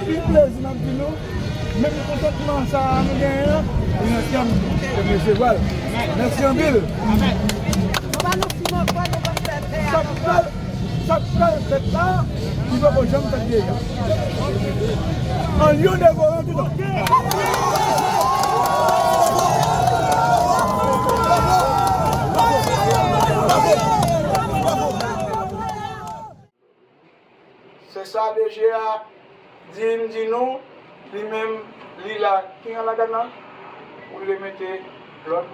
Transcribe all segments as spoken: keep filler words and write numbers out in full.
Anpil plezi n ap di nou, menm kontantman sa a nou genyen an, nou nan kè n, e nou resevwa l. Mèsi anpil. Sa k pral, sa k pral fèt la, li poko janm fèt deja. An lyon devoran toutan. Se sa D G a di m di nou, li menm, li la, ki nan lagad la, pou li mete lòd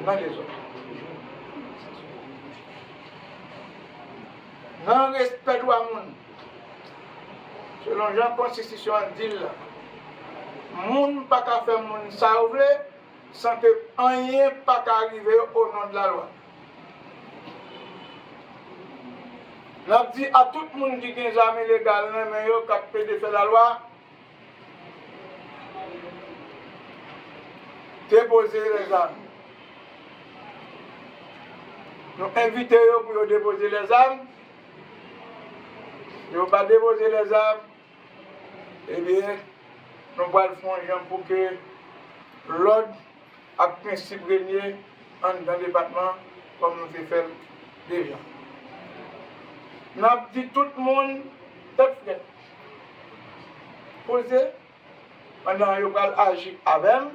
nan dezòd. Nan respè dwa moun, selon jan konstitisyon an di l la, moun pa ka fè moun sa yo vle, san ke anyen pa ka rive yo o non de la lwa. N ap di a tout moun ki gen zam ilegal nan men yo k ap plede fè lalwa, depoze lèzam. Nou envite yo pou yo depoze lèzam. Yo pa depoze lèzam, ebyen, nou pral fè yon jan pou ke lòd ak prensip renye anndan depatman kòm nou te fè l deja. N ap di tout moun tèt frèt, poze, pandan yo pral aji avè m,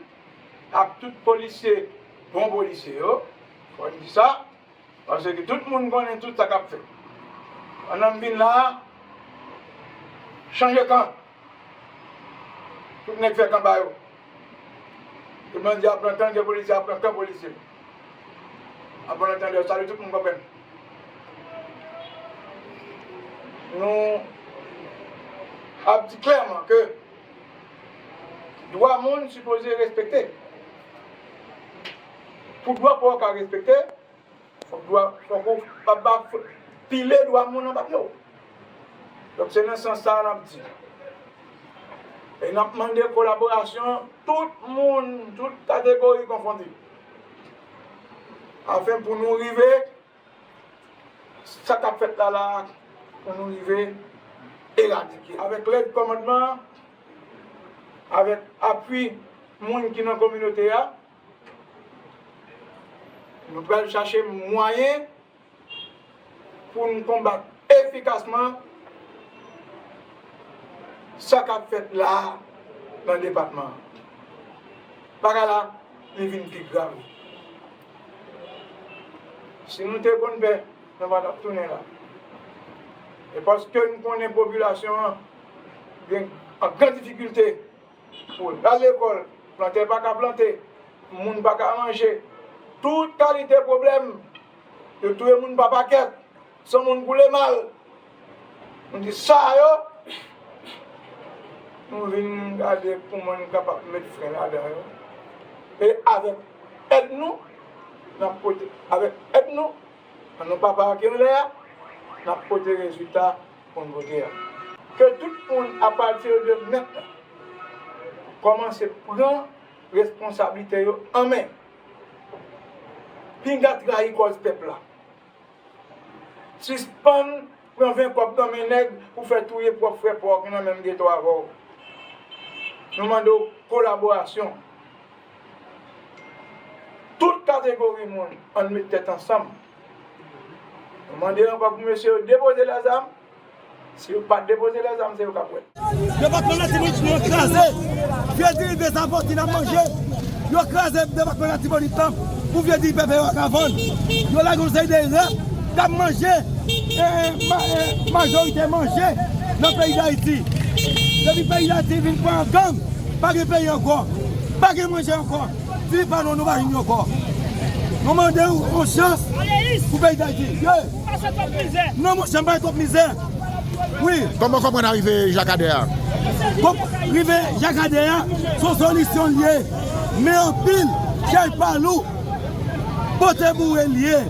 ak tout polisye, bon polisye yo, fò n di sa, paske tout moun konnen tout sa k ap fèt. Pandan m vin la a, chanje kan. Tout nèg fè kan pa yo. Tout bandi ap pran kan, gen polisye ap pran kan polisye. An bon antandè, salye tout moun konprann. Nou ap di klèman ke dwa moun sipoze respekte. Pou dwa pa w ka respekte, fòk dwa, fòk ou pa, pa pile dwa moun anba pye w. Donk, se nan sans sa a n ap di. E n ap mande kolaborasyon tout moun, tout kategori konfondi. Afen pou nou rive, sa k ap fèt la la, pou nou rive eradike. Avèk lèd kòmandman an, avèk apui moun ki nan kominote a, nou pral chache mwayen pou n konbat efikasman sa k ap fèt la a nan depatman an. Bagay la, li vin pi grav. Si nou te konn pè, nou pa t ap tounen la. E paske n konnen popilasyon an gen an gran difikilte, pou l al lekòl, plantè pa ka plante, moun pa ka manje, tout kalite pwoblèm, yo touye moun pa pakèt, san moun koule mal. Nou di sa yo, nou vin gade kòman n kapab met fren ladan yo. E avèk èd nou, n ap pote, avèk èd nou, an nou papa ki anlè a, n ap pote rezilta pou n vote a. Ke tout moun, apati de mentnan, kòmanse pran responsablite yo an men. Pinga trayi kòz pèp la. Sispann pran ven kòb nan men nèg pou fè touye pwòp frè pa w ki nan menm geto avè w. Nou mande w kolaborasyon. Tout kategori moun, ann met tèt ansanm. Nou mande ankò pou mesye yo depoze lèzam. Si yo pa depoze lèzam, se yo k ap wè. Depatman Latibonit nou kraze. Vye diri de Zapoti n ap manje. Yo kraze depatman Latibonit lan pou vye diri pèpè yo ka vann. Yo lage yon seri de rèp k ap manje, eh, ma-, eh, majorite manje nan peyi Dayiti. Depi peyi Dayiti vin pran gang, pa gen peyi ankò. Pa gen manje ankò. Di pa nou, nou pa jwenn yo ankò. Nou mande w yon chans pou peyi Dayiti. Ye. Non, monchè, m pa twòp mizè. Wi. Kòman w konprann arive Jakadè a? Bon, rive Jakadè a, se yon solisyon l ye. Men anpil, chay pa lou, pote boure l ye.